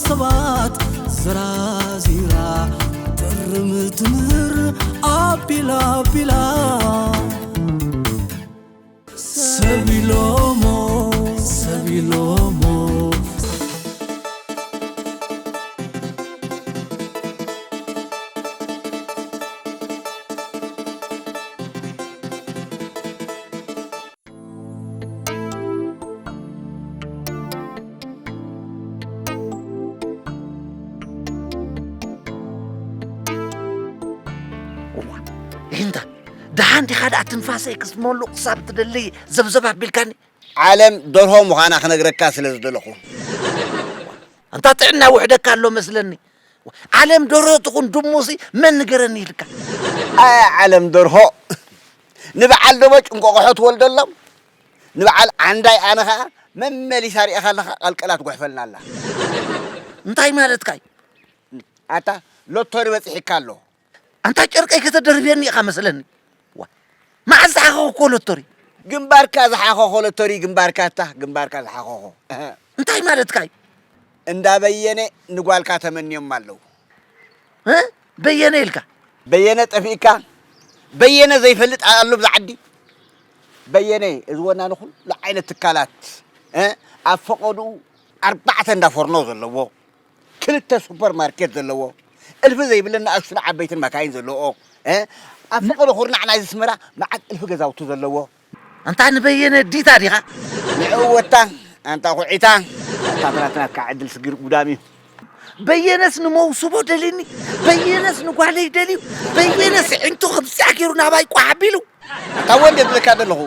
ሰባት ዘራዚራ ትርም ትምህር ኣቢላ ኣቢላ ሰብ ኢሎሞ ሰብ ኢሎሞ። እዋ፣ ይህንታ፣ ደሓን ዲኻ ደኣ ትንፋሰይ ክስመሉ ክሳብ ትደሊ ዘብዘብ ኣቢልካኒ? ዓለም ደርሆ ምዃና ክነግረካ ስለ ዝደለኹ። ኣንታ ጥዕና ውሕደካ ኣሎ መስለኒ። ዓለም ደርሆ ትኹን ድሙሲ መን ንገረኒ ኢልካ? ኣያ ዓለም ደርሆ፣ ንበዓል ደቦጭ እንቆቕሖ ትወልደሎም፣ ንበዓል ዓንዳይ ኣነ ኸኣ መመሊሳ ሪእኻ ኣለኻ ቀልቀላ ትጉሕፈልና ኣላ። እንታይ ማለትካ እዩ? ኣታ ሎቶሪ በጺሒካ ኣሎ። ኣንታ ጨርቀይ ከተደርብየኒ ኢኻ መስለኒ። ዋ፣ መዓስ ዝሓኸኹ እኮ ሎቶሪ? ግንባርካ ዝሓኸኾ ሎቶሪ፣ ግንባርካ፣ ኣታ ግንባርካ ዝሓኸኾ። እንታይ ማለትካ እዩ? እንዳ በየነ ንጓልካ ተመንዮም ኣለዉ። እ? በየነ ኢልካ? በየነ ጠፊእካ? በየነ ዘይፈልጥ ኣሎ ብዛ ዓዲ? በየነ፣ እዚ ወናኒ ኩሉ ዓይነት ትካላት፣ እ? ኣብ ፈቐድኡ ኣርባዕተ እንዳ ፎርኖ ዘለዎ፣ ክልተ ሱፐር ማርኬት ዘለዎ፣ እልፊ ዘይብለን ንኣሽቱን ዓበይትን መካይን ዘለዎ፣ እ? ኣብ ፈቐዶ ኩርናዕ ናይዚ ኣስመራ መዓት እልፊ ገዛውቲ ዘለዎ። ኣንታ ንበየነ ዲታ ዲኻ? ንዕኡ ወታ፣ ኣንታ ኩዒታ፣ ኣታ ትናትናትካ ዕድል ስግር ጉዳም እዩ። በየነስ ንመውስቦ ደልኒ፣ በየነስ ንጓለይ ደልዩ፣ በየነስ ዕንቱ ከምዚኣ ገይሩ ናባይ ቋሕ ኣቢሉ። ኣታ ወንድ የብለካ ዘለኹ።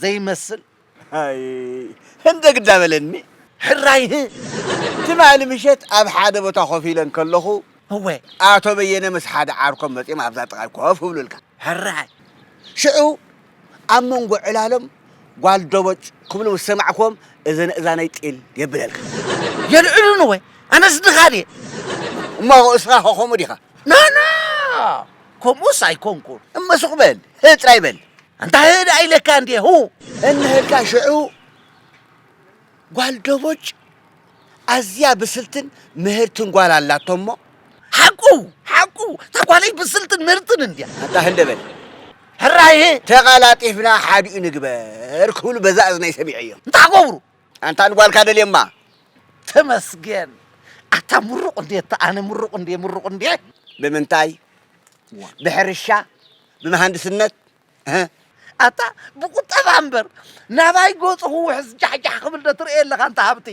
ዘይመስል። ኣይ፣ ህንደግ እንዳበለኒ። ሕራይ፣ ህ። ትማሊ ምሸት ኣብ ሓደ ቦታ ኮፍ ኢለ እንከለኹ፣ እወ። ኣቶ በየነ ምስ ሓደ ዓርኮም መጺኦም ኣብዛ ጥቓይ ኮፍ ይብሉልካ። ሕራይ። ሽዑ ኣብ መንጎ ዕላሎም ጓል ደቦጭ ክብሉ ምስ ሰማዕክዎም እዘን እዛነይ ጢል የብለልካ። የልዕሉኒ ወይ? ኣነስ ድኻ ድየ? እሞ እስኻ ኸ ከምኡ ዲኻ? ና፣ ና፣ ከምኡስ ኣይኮንኩን። እሞ ሱቕ በል፣ ህእ ጥራይ በል። ኣንታ ህእ ደኣ ኢለካ እንድየ፣ ሁ። እንሄልካ ሽዑ ጓል ደቦጭ ኣዝያ ብስልትን ምህርትን ጓል ኣላቶ እሞ። ሓቁ፣ ሓቁ፣ እታ ጓለይ ብስልትን ምህርትን እንድያ። ኣታ ህንደ በል። ሕራይ። ተቓላጢፍና ሓዲኡ ንግበር ክብሉ በዛ እዝነይ ሰሚዐዮ። እንታይ ክገብሩ? ኣንታ ንጓልካ ደልየማ። ተመስገን። ኣታ ምሩቕ እንድየ፣ ኣታ ኣነ ምሩቕ እንድየ፣ ምሩቕ እንድየ። ብምንታይ? ዋ። ብሕርሻ? ብመሃንድስነት? እህ። ኣታ ብቁጠባ እምበር ናባይ ገጹ ክውሕዝ ጃሕጃሕ ክብል ዶ ትርእየ ኣለኻ ኣንታ ሃብቲ?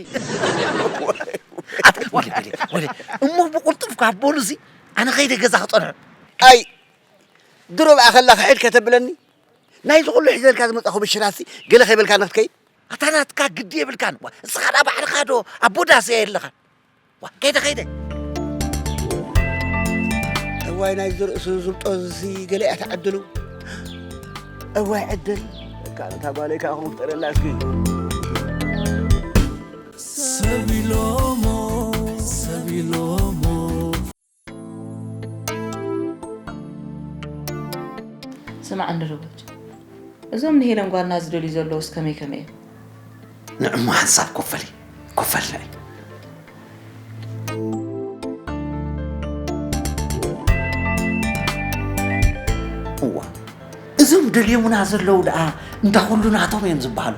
ኣታ ወለ፣ ወለ፣ ወለ። እሞ ብቁልጡፍ ካብ በሉሲ ኣነ ከይደ ገዛ ክጸንሑ። ኣይ፣ ድሮ ብኣ ከላ ክሕድ ከተብለኒ? ናይዚ ኩሉ ሒዘልካ ዝመጻኹ ብሽራሲ ገለ ከይበልካ ንክትከይድ? ኣታ ናትካ ግዲ የብልካን። ዋ፣ እስኻ ደኣ ባዕልኻ ዶ ኣቦ ዳስያ የለኻን? ዋ፣ ከይደ፣ ከይደ። እዋይ፣ ናይዚ ርእሱ ዝብጦ እዚ ገለ እያ ትዓድሉ። እዋይ፣ ዕድል። እካ ነታ ጓለይ ከኣ ክፍጠረላ እስኪ። ሰብ ኢሎሞ፣ ሰብ ኢሎሞ። ስማዕ እንዶ ደቦጭ፣ እዞም ንሄለን ጓልና ዝደልዩ ዘለዉስ ከመይ ከመይ እዮም? ንዕሞ ሓንሳብ ኮፈሊ፣ ኮፈል ንዒ። እዋ፣ እዞም ደልዮምና ዘለዉ ደኣ እንዳ ኩሉ ናቶም እዮም ዝበሃሉ።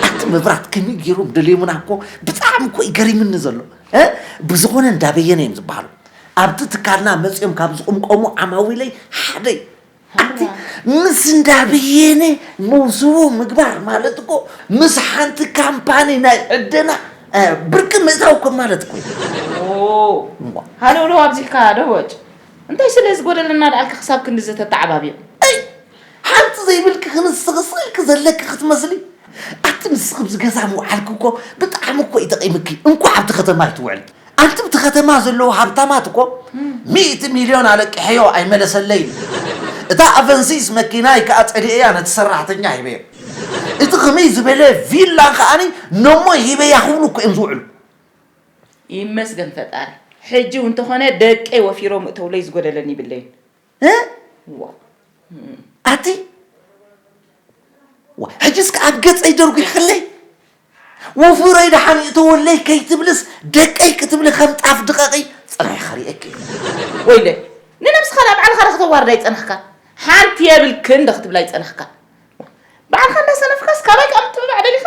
ኣቲ መብራት ከመይ ገይሮም ደልዮምና እኮ ብጣዕሚ እኮ እዩ ገሪምኒ ዘሎ። እ? ብዝኾነ እንዳ በየነ እዮም ዝበሃሉ። ኣብቲ ትካልና መጺኦም ካብ ዝቕምቀሙ ዓማዊለይ ሓደ እዩ። ኣቲ ምስ እንዳ በየነ መውስቦ ምግባር ማለት እኮ ምስ ሓንቲ ካምፓኒ ናይ ዕደና፣ እ፣ ብርቂ ምእታው እኮ ማለት እኮ እዩ። ኦ፣ እዋ። ሃለውለው ኣብዚሕካ ደቦጭ። እንታይ ስለ ዝጎደለና ደኣልካ ክሳብ ክንድዚ ተተዓባቢቑ? ኣይ፣ ሓንቲ ዘይብልኪ ክንስኺ ስቕ ኢልኪ ዘለኪ ክትመስሊ። ኣቲ ንስኺ ኣብዚ ገዛ ምውዓልኪ እኮ ብጣዕሚ እኮ እዩ ጠቒምኪ። እንኳዕ ኣብቲ ከተማ ኣይትውዕሊ። ኣንቲ ብቲ ከተማ ዘለዉ ሃብታማት እኮ ሚእቲ ሚልዮን ኣለቂሐዮ ኣይመለሰለይን። እታ ኣቨንሲስ መኪናይ ከኣ ጸሊኤያ ነቲ ሰራሕተኛ ሂበዮ። እቲ ከመይ ዝበለ ቪላ ከኣኒ ነሞ ሂበያ ክብሉ እኮ እዮም ዝውዕሉ። ይመስገን ፈጣሪ። ሕጂ እውን እንተኾነ ደቀይ ወፊሮም እተውለይ ዝጎደለኒ ይብለይን። እ? ዋ። ኣቲ? ዋ፣ ሕጂ እስከ ኣብ ገጸይ ደርጒሕክለይ? ወፍረይ ደሓን ይእተወለይ ከይትብልስ ደቀይ ክትብሊ ከም ጣፍ ድቐቒ ጸኒሐ ክርእየኪ። ወይለ፣ ንነብስኻ ዳ ባዕልኻ ዶ ክተዋርዳ ይጸንሕካ? ሓንቲ የብልክን ዶ ክትብላ ይጸንሕካ? ባዕልኻ እንዳሰነፍካስ ካባይ ካብ ምትብባዕ ደሊኻ?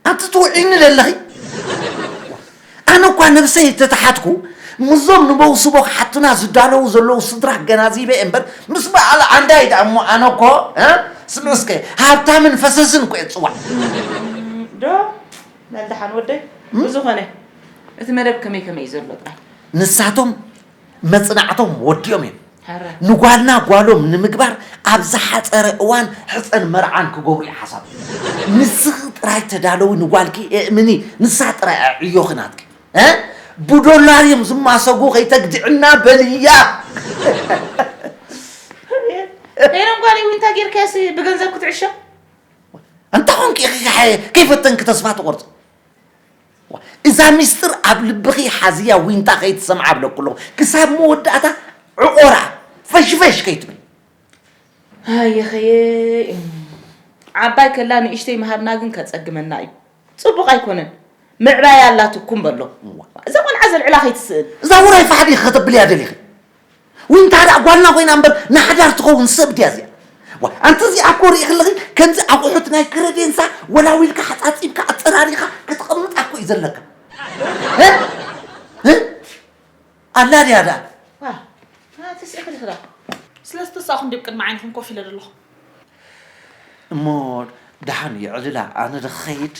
ኣንቲ ትውዒኒ ዘለኺ? ኣነ እኳ ነብሰይ ተተሓትኩ ምስዞም ንመውስቦ ክሓቱና ዝዳለዉ ዘለዉ ስድራ ኣገናዚበ እየ እምበር ምስ በዓል ዓንዳይ ደኣ እሞ ኣነ እኮ፣ እ? ስምዒ እስከ ሃብታምን ፈሰስን እኮ እየ ዝጽዋዕ። ዶ በል ደሓን ወደይ። ብዝኾነ እቲ መደብ ከመይ ከመይ እዩ ዘሎ ጥራይ? ንሳቶም መጽናዕቶም ወዲኦም እዮም። ንጓልና ጓሎም ንምግባር ኣብ ዝሓጸረ እዋን ሕጸን መርዓን ክገብሩ እዩ ሓሳብ። ንስኺ ጥራይ ተዳለዊ ንጓልኪ እእምኒ፣ ንሳ ጥራይ እያ ዕዮኺ ናትኪ። እ? ብዶላር እዮም ዝማሰጉ ከይተግድዕና በልያ። ሄለን ጓለይ ዊንታ ጌርካያስ ብገንዘብ ክትዕሾ? እንታይ ኾንኪ ኢኺ ከሓየ ከይፈተንኪ ተስፋ ትቖርጺ? ዋ፣ እዛ ሚስጥር ኣብ ልብኺ ሓዝያ ዊንታ ከይትሰምዓ እብለኩ ኣለኹ። ክሳብ መወዳእታ ዕቆራ ፈሽፈሽ ከይትብል። ኣየኸየ ዓባይ ከላ ንእሽተይ ምሃብና ግን ከጸግመና እዩ። ጽቡቕ ኣይኮነን። ምዕባያ ኣላትኩም በሎ። እዛ ቆልዓ ዘልዕላ ከይትስእን። እዛ ውራይ ፋሕዲ ከተብልያ ደሊኺ? ዊንታ ደኣ ጓልና ኮይና እምበር ንሓዳር ትኸውን ሰብ ድያ እዚኣ? ዋ፣ ኣንቲ እዚኣ እኮ ርኢ ከለኺ ከምዚ ኣቑሑት ናይ ክረዴንሳ ወላዊልካ ሓጻጺብካ ኣጸራሪኻ ከተቐምጣ እኮ እዩ ዘለካ። እ? እ? ኣላ ድያ ደኣ? ዋ፣ ኣቲ ስኢኺ ዲኺ ደኣ? ስለ ዝተሳእኹ እንዲብ ቅድሚ ዓይንኹም ኮፍ ኢለ ዘለኹ። እሞ ደሓን ይዕልላ፣ ኣነ ዶ ክኸይድ?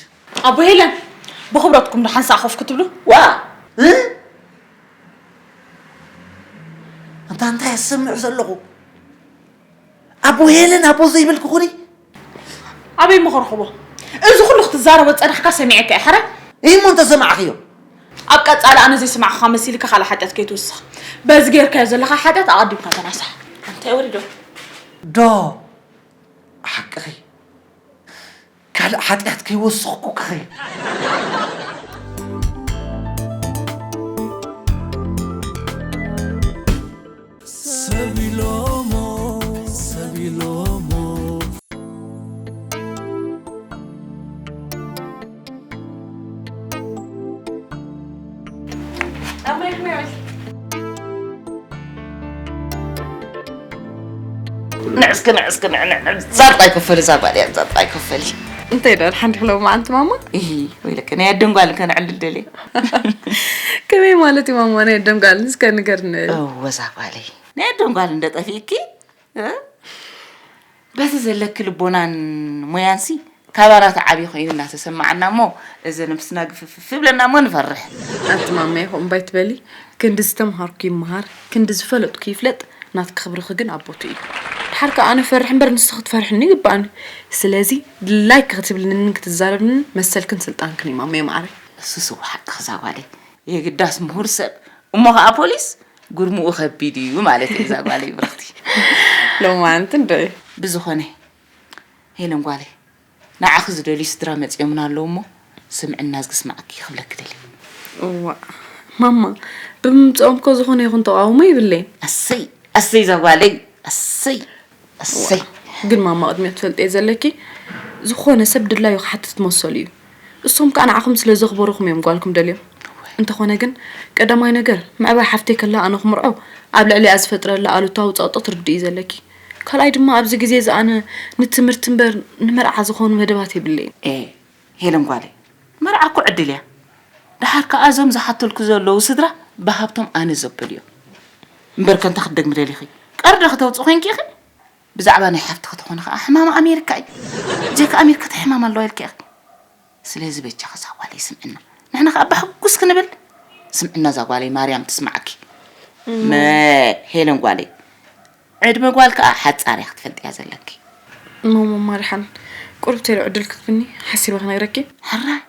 ኣቦ ሄለን፣ ብኽብረትኩም ደሓን ሳእ ኮፍ ክትብሉ? ዋ! እ? ኣንታ እንታይ እሰምዕ ዘለኹ? ኣቦ ሄለን ኣቦ ዘይብል ክኹኒ? ኣበይ ምኸርኽቦ? እዚ ኩሉ ክትዛረቦ ጸኒሕካ ሰሚዐካ እየ፣ ሕራይ? እሞ እንተሰማዕኽዮ? ኣብ ቀጻሊ ኣነ ዘይሰማዕኩኻ መሲልካ ካልእ ሓጢኣት ከይትውስኽ። በዚ ጌርካዮ ዘለኻ ሓጢኣት ኣቐዲምካ ተናሳሕ። እንታይ ወሪዶ? ዶ ሓቅኺ። ካልእ ሓጢኣት ከይወሰኽኩ ክኸይድ። ሰብ ኢሎሞ፣ ሰብ ኢሎሞ። ንዕስኪ፣ ንዕስኪ፣ ንዕ፣ ንዕ፣ ዛብጣ ይከፈል፣ እዛ ጓል እያ፣ ዛብጣ ይከፈል። እንታይ ደኣ፣ ሓንቲ ክለው መዓልቲ ማማ? እሂ፣ ወይለከ፣ ናይ ኣደን ጓልን ከነዕልል ደልየ። ከመይ ማለት እዩ ማማ፣ ናይ ኣደን ጓልን? እስከ ንገርኒ። እወ፣ እዛ ጓለይ፣ ናይ ኣደን ጓልን እንደ ጠፊእኪ፣ እ? በቲ ዘለኪ ልቦናን ሞያንሲ፣ ካባና ተዓብዩ ኮይኑ እናተሰማዓና እሞ፣ እዚ ነብስና ግፍፍፍ ይብለና እሞ ንፈርሕ። ኣቲ ማማየ፣ ከምኡ እምባ ኣይትበሊ። ክንዲ ዝተምሃርኩ ይመሃር፣ ክንዲ ዝፈለጥኩ ይፍለጥ፣ ናትኪ ክብርኺ ግን ኣብ ቦትኡ እዩ። ድሓር ከኣ ኣነ ክፈርሕ እምበር ንስኺ ክትፈርሕኒ ይግባኣኒ። ስለዚ ላይክ ክትብልንን ክትዛረብንን መሰልክን ስልጣንክን እዩ ማማየ መዓረይ። እሱስ እኮ ሓቅኺ እዛ ጓለይ። የግዳስ ምሁር ሰብ እሞ ኸኣ ፖሊስ፣ ጉርምኡ ከቢድ እዩ ማለት እዩ እዛ ጓለይ ብርኽቲ። ሎማዓንቲ እንዶ እዩ። ብዝኾነ ሄለን ጓለይ፣ ንዓኺ ዝደልዩ ስድራ መጺኦምና ኣለዉ እሞ፣ ስምዕና ዝግስማዕኪ ክብለኪ ደልየ። እዋእ ማማ፣ ብምምጽኦም እኮ ዝኾነ ይኹን ተቓውሞ የብለይን። ኣሰይ፣ ኣሰይ እዛ ጓለይ፣ ኣሰይ፣ ኣሰይ። ግን ማማ፣ ቅድሚያ ትፈልጥዮ ዘለኪ፣ ዝኾነ ሰብ ድላዩ ክሓትት መሰሉ እዩ። እሶም ከኣ ንዓኹም ስለ ዘኽበሩኹም እዮም ጓልኩም ደልዮም። እንተኾነ ግን፣ ቀዳማይ ነገር፣ ምዕባይ ሓፍተይ ከላ ኣነ ክምርዖ፣ ኣብ ልዕሊኣ ዝፈጥረላ ኣሉታዊ ጸቕጢ ትርድኢ ዘለኪ። ካልኣይ ድማ ኣብዚ ግዜ እዚ ኣነ ንትምህርቲ እምበር ንመርዓ ዝኾኑ መደባት የብለይን። ኤ፣ ሄለን ጓለይ፣ መርዓ እኮ ዕድል እያ። ደሓር ከኣ እዞም ዝሓተልኩ ዘለዉ ስድራ ብሃብቶም ኣነ ዘበሉ እዮም። እምበር ከ እንታይ ክትደግሚ ደሊኺ? ቀርዲ ከተውጽኢ ኮንኪ ኢኺ? ብዛዕባ ናይ ሓፍትኺ ተኾነ ከኣ ሕማም ኣሜሪካ እዩ። ብጀካ ኣሜሪካ እንታይ ሕማም ኣለዋ ኢልኪ ኢኺ? ስለዚ በጃኺ እዛ ጓለይ ስምዕና። ንሕና ከኣ ብሕጉስ ክንብል። ስምዕና እዛ ጓለይ ማርያም ትስማዓኪ። መ ሄለን ጓለይ። ዕድመ ጓል ከኣ ሓጻር እያ ክትፈልጥያ ዘለኪ። እሞ ማማ ደሓን ቁሩብ ተይሉ ዕድል ክትብኒ ሓሲበ ክነግረኪ። ሕራይ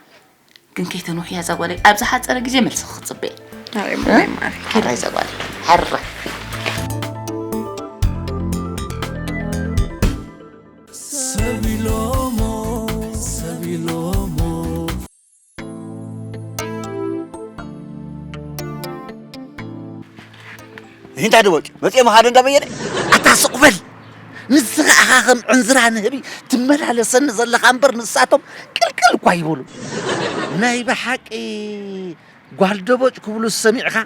ግን ከይተንውሕያ እዛ ጓለይ ኣብ ዝሓጸረ ግዜ መልስኺ ክጽበ እየ። ኣረ ማማ ማሪ። ሕራይ እዛ ጓለይ። ሕራይ። ሰብ ኢሎሞ፣ ሰብ ኢሎሞ። እንታይ ደወቂ መጽኦም ሓደ እንዳበየነ። ኣታ ስቕ በል። ንስኻ ኢኻ ከም ዕንዝራ ንህቢ ትመላለሰኒ ዘለኻ እምበር ንሳቶም ቅልቅል እኳ ይበሉ። ናይ ብሓቂ ጓል ደቦጭ ክብሉ ሰሚዕኻ?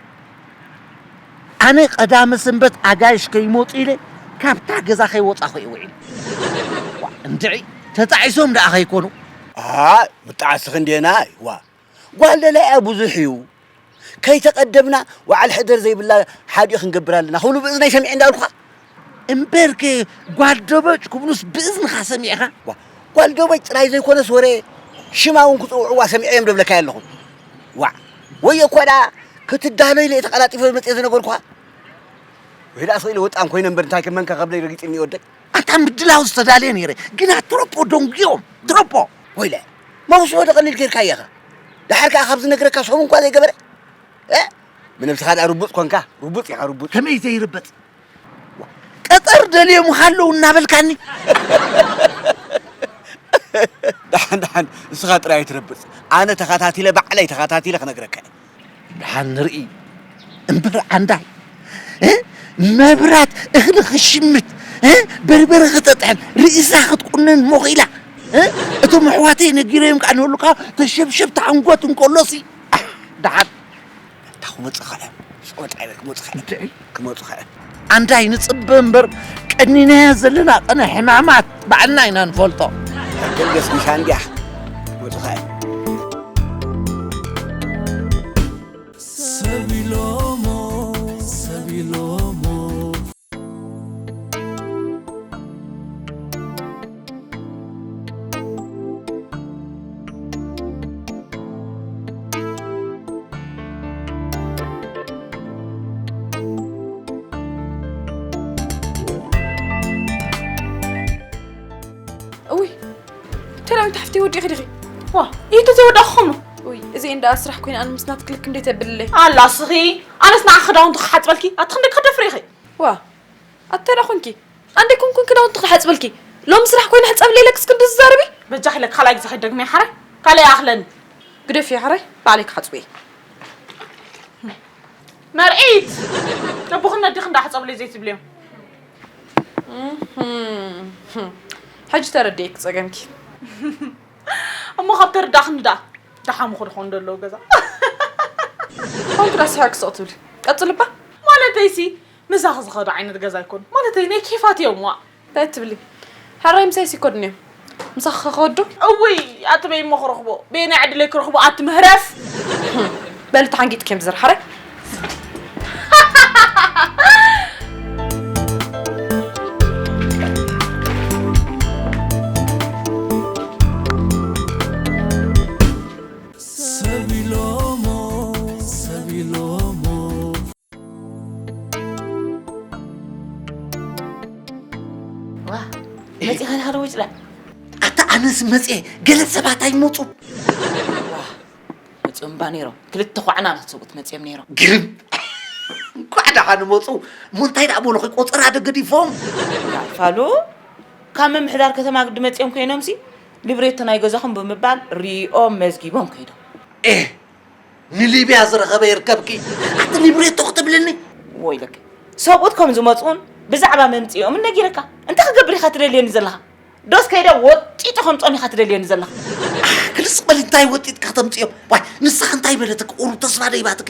ኣነ ቀዳመ ሰንበት ኣጋይሽ ከይመፁ ኢለ ካብታ ገዛ ከይወፃኹ እየ ውዒለ። ዋ፣ እንድዒ ተጣዒሶም ደኣ ከይኮኑ? ኣ፣ ምጣዓስኺ እንዴና? ዋ፣ ጓል ደላይኣ ብዙሕ እዩ። ከይተቐደምና ዋዕል ሕደር ዘይብላ ሓዲኡ ክንገብር ኣለና ክብሉ ብእዝነይ ሰሚዐ እንዳልኩኻ። እምበርከ ጓል ደቦጭ ክብሉስ ብእዝንኻ ሰሚዕኻ? ዋ፣ ጓል ደቦጭ ጥራይ ዘይኮነስ ወረ ሽማ እውን ክፅውዕዋ ሰሚዐ እዮም ደብለካ ኣለኹ። ዋ፣ ወይ እኮ ደኣ ክትዳሎ ኢለ እየ ተቐላጢፈ መፅየ ዝነገርኩኻ። ወይ ደኣ ስቕ ኢለ ወጣን ኮይነ እምበር እንታይ ከመንካ ከብለይ ረጊፅኒ ወደይ። ኣታ ምድላው ዝተዳለየ ነይረ፣ ግና ትረፖ ደንጉዮም፣ ትረፖ። ወይለ፣ መውስቦ ደቐሊል ጌርካ እየኻ። ደሓር ከኣ ካብ ዝነግረካ ሰሙን እኳ ዘይገበረ። እ? ብነብስኻ ደኣ ርቡጽ ኮንካ፣ ርቡጽ ኢኻ፣ ርቡጽ። ከመይ ዘይርበጽ? ቀጠር ደልዮም ሃለዉ እናበልካኒ። ደሓን፣ ደሓን፣ ንስኻ ጥራይ ኣይትረብጽ። ኣነ ተኸታቲለ፣ ባዕለይ ተኸታቲለ ክነግረካ እየ። ደሓን ንርኢ። እምበር ዓንዳይ፣ እ? መብራት እኽሊ ክሽምት፣ እ? በርበረ ክተጥሕን፣ ርእሳ ክትቁነን ሞኺላ፣ እ? እቶም ኣሕዋተይ ነጊረዮም ከኣ ንህሉካ ተሸብሸብ ተሓንጎት እንከሎሲ፣ ኣሕ፣ ደሓን። እታ ክመጽእ ኸለ፣ ጾጣ ኢለ ክመጽእ ኸለ፣ እንድዒ። ክመጽእ ኸለ። ኣንታይ ንጽበ እምበር፣ ቀኒናዮ ዘለና ቅነ ሕማማት ባዕልና ኢና ንፈልጦ። ተገልገስ ምሻ እንድያ፣ ክመጽእ ኸለ። ሰብ ኢሎሞ፣ ሰብ ኢሎሞ። እውይ፣ ተላዊት ሓፍተይ ወዲኺ ዲኺ? ዋ፣ ኢቱ ዘይወዳእኹም ነው። ውይ፣ እዚ እንዳ ስራሕ ኮይነ ኣነ ምስ ናትኪ ልክ እንዴት የብልለይ? ኣላ ስኺ፣ ኣነስ ንዓ ክዳውንቲ ክሓጽበልኪ፣ ኣቲ ክንደይ ክደፍሪ ኢኺ? ዋ፣ ኣታ ዳ ኮንኪ? ኣንደይ ኮንኩን ክዳውንቲ ክሓጽበልኪ? ሎም ስራሕ ኮይነ ሕጸብለይ ኢለክስ ክንዲ ዝዛረቢ? በጃኺ ኢለ ካልኣይ ግዜ ከይደግመ ሓራይ? ካልኣይ ኣኽለኒ። ግደፊ ሓራይ፣ ባዕለይ ክሓጽቡ እየ። መርዒት! ነቦኽን ነዲኽን ዳ ሕጸብለይ ዘይትብልዮም? እህም። ሕጂ ተረዲኤኪ ጸገምኪ። እሞ ካብ ተረዳእኽኒ ደኣ ደሓምኹ ድኾን ደለዉ ገዛ። ኮንክ ዳ ስሕቅ ስቕ ትብሊ። ቀጽልባ። ማለተይሲ፣ ምሳኺ ዝኸዱ ዓይነት ገዛ ኣይኮኑ። ማለተይ፣ ናይ ኬፋት እዮም፣ ዋእ። እንታይ ትብሊ? ሕራይ ምሳይሲ ይከዱኒ እዮም። ምሳኺ ከኸዱ? እውይ፣ ኣቲ በይ እሞ ክረኽቦ? በየናይ ዕድለይ ክረኽቦ? ኣቲ ምህረፍ! በሊ ተሓንጊጥኪ እዮም ዝርሓረ። ሰብ ኢሎሞ፣ ሰብ ኢሎሞ። ዋ፣ መጺኻ ዲኻ ዶ ወጭላ? ኣታ ኣነስ መጽየ፣ ገለ ሰባት ኣይመጹ። ዋ፣ መጺኦም እባ ነይሮም። ክልተ ኳዕናታት ሰብኡት መጺኦም ነይሮም። ግርም። እንኳዕ ደሓን መጹ። እሞ እንታይ ደኣ በሉ፣ ቆጸራ ዶ ገዲፎም? ፋሉ፣ ካብ ምምሕዳር ከተማ ግዲ መጺኦም ኮይኖምሲ፣ ሊብሬቶ ናይ ገዛኹም ብምባል ሪኦም መዝጊቦም ከይዶም። ኤህ፣ ንሊብያ ዝረኸበ ይርከብኪ። ኣቲ ሊብሬቶ ክትብልኒ? ወይለኪ። ሰብኡት ከም ዝመጽኡን ብዛዕባ መምጽኢኦምን ነጊረካ። እንታይ ክገብር ኢኻ ትደልየኒ ዘለኻ? ዶስ ከይደ ወጢጠ ከምጽኦም ኢኻ ትደልየኒ ዘለኻ? ኣህ፣ ክልስ በሊ እንታይ ወጢጥካ ከተምጽኦም? ዋይ፣ ንስኻ እንታይ በለትኪ? ቁሩብ ተስፋ ዶ ይባትኪ?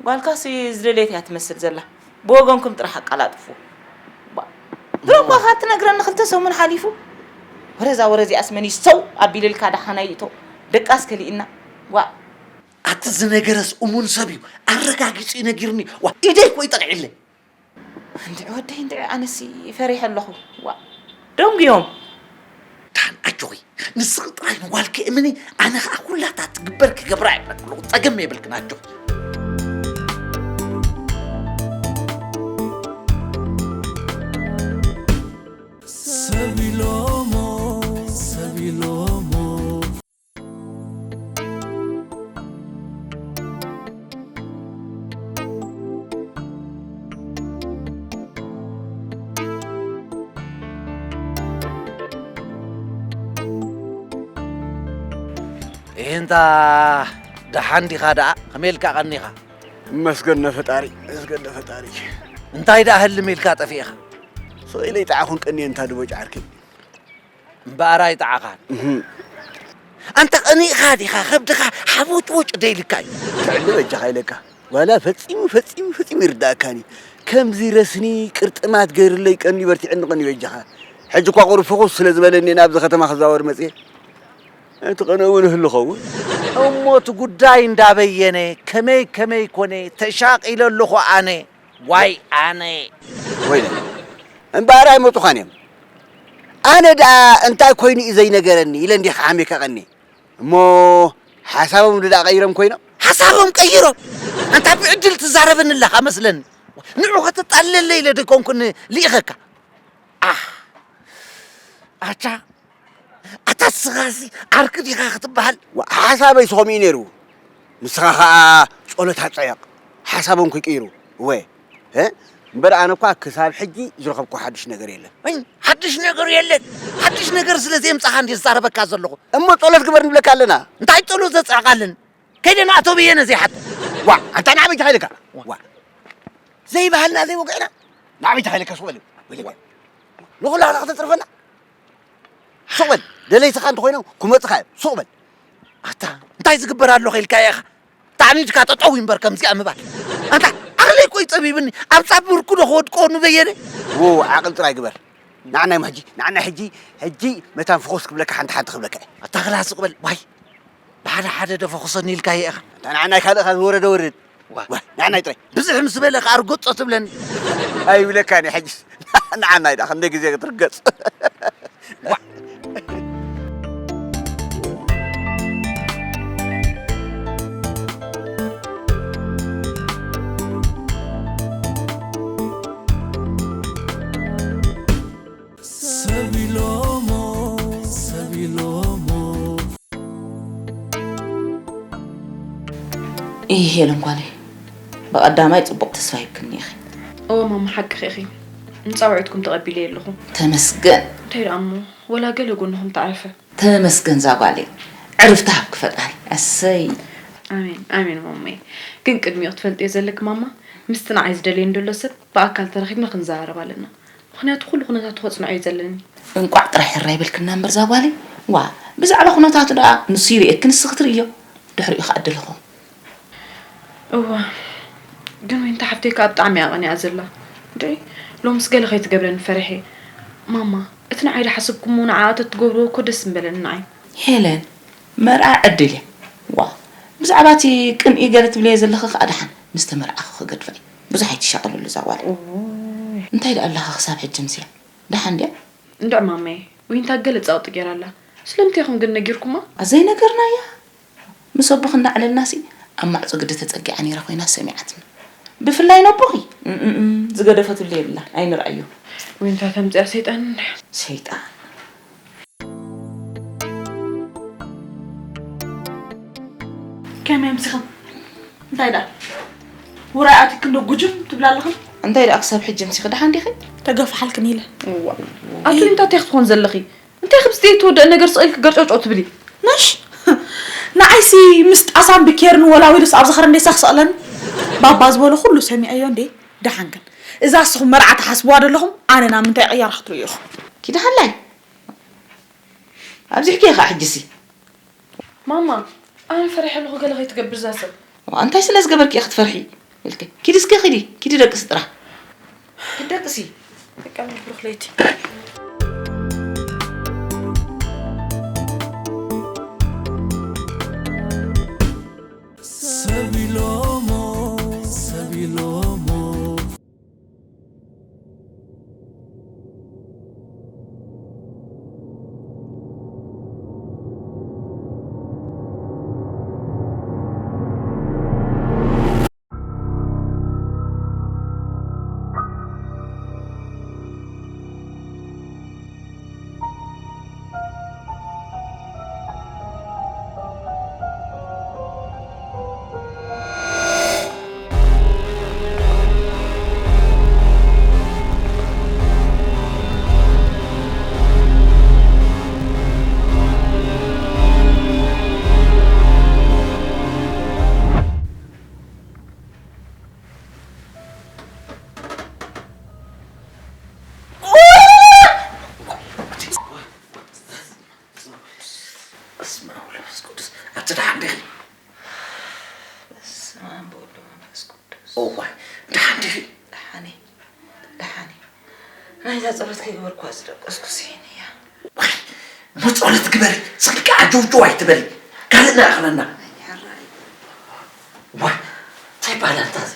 ጓልካሲ ዝደለየት እያ ትመስል ዘላ። ብወገንኩም ጥራሕ ኣቀላጥፉ። ባ-፣ ድሮ እኳ ካብ ትነግረኒ ክልተ ሰሙን ሓሊፉ። ወረዛ ወረዚኣስ መን እዩ ሰው ኣቢልልካ ደሓና ይእቶ። ደቃስ ከሊእና። ዋ። ኣቲ ዝነገረስ እሙን ሰብ እዩ። ኣረጋጊጹ እዩ ነጊርኒ። ዋ፣ ኢደይ እኮ እዩ ጠቕዒለይ። እንድዒ ወደይ፣ እንድዒ ኣነሲ ፈሪሐ ኣለኹ። ዋ፣ ደንጉዮም። ዳን ኣጆኺ፣ ንስኺ ጥራይ ንጓልኪ እመኒ፣ ኣነ ኸኣ ኩላታ ትግበር ክገብራ እየ ኣለኹ። ጸገም የብልክን፣ ኣጆኺ። ሰብ ኢሎሞ፣ ሰብ ኢሎሞ። እንታ ደሓን ዲኻ ደኣ? ከመይ ኢልካ ቀኒኻ? መስገን ንፈጣሪ፣ መስገን ንፈጣሪ። እንታይ ደኣ ህልም ኢልካ ጠፊእኻ? ስቕ ኢለ ይጠዓኹን ቀንየ እንታ ድቦጭ ዓርከይ። እምበኣር ኣይጠዓኻን። እህ። ኣንታ ቀኒእኻ ዲኻ ከብድኻ ሓቦጭቦጭ ደይልካ እዩ። ትዕሊ በጃኻ ኢለካ። ዋላ ፈጺሙ፣ ፈጺሙ፣ ፈጺሙ ይርዳእካኒ። ከምዚ ረስኒ ቅርጥማት ገይርለይ ቀኒ በርቲዕኒ ቀኒ በጃኻ። ሕጂ እኳ ቁሩብ ፍኹስ ስለ ዝበለኒ ናብዚ ከተማ ክዛወር መጽየ። እቲ ቀነ እውን ህሉ ኸውን። እሞ እቲ ጉዳይ እንዳበየነ ከመይ ከመይ ኮነ ተሻቒለ ኣለኹ ኣነ። ዋይ ኣነ። ወይለ እምበኣር ኣይመጡኻን እዮም። ኣነ ደኣ እንታይ ኮይኑ እዩ ዘይነገረኒ ኢለ እንዲኻ ሓሚካ ቀኒ። እሞ ሓሳቦም ደኣ ቀይሮም ኮይኖም? ሓሳቦም ቀይሮም? ኣንታ ብዕድል ትዛረበኒ ኣለኻ መስለኒ። ንዑ ከተጣልለለይ ኢለ ደይኮንኩን ልኢኸካ። ኣህ፣ ኣታ፣ ኣታ ንስኻሲ ዓርኪ ዲኻ ክትበሃል? ዋ፣ ሓሳበይ ስኸምኡ እዩ ነይሩ። ንስኻ ኸኣ ጸሎት ኣጸየቕ። ሓሳቦም ከይቅይሩ። እወ። እ? እምበር ኣነ እኳ ክሳብ ሕጂ ዝረኸብኩ ሓድሽ ነገር የለን። እይ፣ ሓድሽ ነገር የለን። ሓድሽ ነገር ስለ ዘየምጻኻ እንድየ ዝዛረበካ ዘለኹ። እሞ ጸሎት ግበር ንብለካ ኣለና። እንታይ ጸሎት ዘጽዕቕ ኣለኒ? ከይደ ንኣቶ በየነ ዘይሓትት። ዋ፣ ኣንታ ንዓበይ ተኻኢልካ? ዋ። ዘይበሃልና ዘይወግዕና ንዓበይ ተኻኢልካ ሱቕ በል። ንኹላትና ከተጽርፈና? ሱቕ በል። ደለይትኻ እንተኾይኖም ክመጹኻ እዮም። ሱቕ በል። ኣታ፣ እንታይ ዝግበር ኣሎ ኸኢልካ ኢኻ? ተዓኒድካ ጠጠው ይንበር ከምዚኣ ምባል። ኣንታ፣ ዓቕለይ እኮ እዩ ጸቢብኒ። ኣብ ጻብርኩ ዶ ክወድቆ ንበየነ? ዎ፣ ዓቕሊ ጥራይ ግበር። ንዓናይ ሕጂ፣ ንዓናይ ሕጂ፣ ሕጂ መታን ፍኹስ ክብለካ ሓንቲ ሓንቲ ክብለካ እየ። ኣታ ኽላ ስቕ በል። ዋይ፣ ብሓደ ሓደ ዶ ፈኹሰኒ ኢልካዮ ኢኻ? ኣንታ ንዓናይ ካልእ ካብ ዝወረደ ወርድ። ዋ። ዋ፣ ንዓናይ ጥራይ። ብዝሕ ምስ በለ ከኣ ርገጾ ትብለኒ። ኣይብለካን እየ ሕጅስ። ንዓናይ ደኣ ክንደይ ግዜ ክትርገጽ። ዋ። ሰብ ኢሎሞ፣ ሰብ ኢሎሞ። ኢህ የለን ጓለይ፣ ብቐዳማይ ጽቡቕ ተስፋ ሂብክኒ ኢኺ። እወ ማማ፣ ሓቅኺ ኢኺ። ንጻውዒትኩም ተቐቢለዮ ኣለኹ። ተመስገን። እንታይ ደኣ እሞ፣ ወላ ገለ ጎንኹም ተዓርፈ። ተመስገን እዛ ጓለይ፣ ዕርፍቲ ሃብኪ ፈጣሪ። ኣሰይ። ኣሜን፣ ኣሜን ማማይ። ግን ቅድሚኡ ክትፈልጥዮ ዘለኪ ማማ፣ ምስቲ ንዓይ ዝደልየኒ ዘሎ ሰብ ብኣካል ተራኺብና ክንዘራረብ ኣለና። ምኽንያቱ ኩሉ ኩነታቱ ከጽንዖ እዩ ዘለኒ። እንቋዕ ጥራሕ ሕራይ በልክና እምበር እዛ ጓለይ። ዋ፣ ብዛዕባ ኩነታቱ ደኣ ንሱ ይርእየኪ፣ ንስኺ ትርእዮ። ድሕሪኡ ከኣ እድልኹም። እወ፣ ግን ዊንታ ሓፍተይ ከኣ ብጣዕሚ እያ ቀኒኣ ዘላ። እንድዒ፣ ሎምስ ገለ ከይትገብረኒ ፈሪሐ። ማማ፣ እቲ ንዓይ ዝሓሰብኩሞ ንዓኣ ተትገብርዎ እኮ ደስ ምበለኒ ንዓይ። ሄለን፣ መርዓ ዕድል እያ። ዋ፣ ብዛዕባ እቲ ቅንኢ ገለ ትብለዮ ዘለኺ ከኣ ደሓን ምስ ተመርዓኺ ክገድፋ እዩ። ብዙሕ ኣይትሻቐለሉ እዛ ጓል። ኦይ። እንታይ ደኣ ኣለኻ ክሳብ ሕጂ ምስያ? ደሓን ድያ? እንድዒ ማመይ፣ ዊንታ ገለ ጸቕጢ ገይራ ኣላ። ስለምንታይ ኢኹም ግን ነጊርኩማ? ዘይነገርናያ? ምስ ኣቦኺ እናዕለልናሲ ኣብ ማዕጾ ግዲ ተጸጊዓ ነይራ ኮይና ሰሚዓትና። ብፍላይ ነቦኺ፣ እም፣ እም፣ እም፣ ዝገደፈትሉ የብላን፣ ኣይንርኣዮ። ዊንታ ተምጽያ ሰይጣን እንድያ። ሰይጣን። ከመይ ኣምሲኽን? እንታይ ደኣ? ውራይ ኣቲክን ዶ ጉጅም ትብላ ኣለኽን? እንታይ ደኣ ክሳብ ሕጂ ኣምሲኺ ደሓን ዲኺ? ተገፋሓልክን ኢለ። እዋ። ኣቲ እንታይ ክትኾን ዘለኺ? እንታይ ክብስቲ ትወደእ ነገር ስቕ ኢልኪ ገርጨውጨው ትብሊ? ነሽ? ንዓይሲ ምስ ጣሳን ብኬርን ወላዊሉስ ኣብ ዝኸረ እንዴሳ ክሰቕለኒ? ባባ ዝበሎ ኩሉ ሰሚዐዮ እንዴ? ደሓን ግን። እዛ እስኹም መርዓ ትሓስብዋ ደለኹም? ኣነ ናብ ምንታይ ቅያራ ክትርእዩ ኢኹም? ኪዲ ሃላይ። ኣብዚሕኪ ኢኻ ሕጂሲ። ማማ፣ ኣነ ፈሪሐ ኣለኹ ገለ ከይትገብር እዛ ሰብ። እንታይ ስለ ዝገበርኪ ኢኺ ክትፈርሒ? ኢልኪ። ኪዲ እስከ ኪዲ፣ ኪዲ ደቅሲ ጥራሕ። ኪዲ ደቅሲ። በቃ ብሩኽ ለይቲ። ሰብ ኢሎሞ፣ ሰብ ኢሎሞ። ናይዛ ጸሎት ከይገበርኩዋ ዝደቀስኩ ስኢነ እያ። ዋይ፣ እሞ ጸሎት ግበሪ፣ ስኺ ከዓ ጀውጀው ኣይትበሊ። ካልእ ንኣኽለና። ኣይ፣ ሕራይ። ዋይ፣ እንታይ በሃላ ኣንታ እዚ?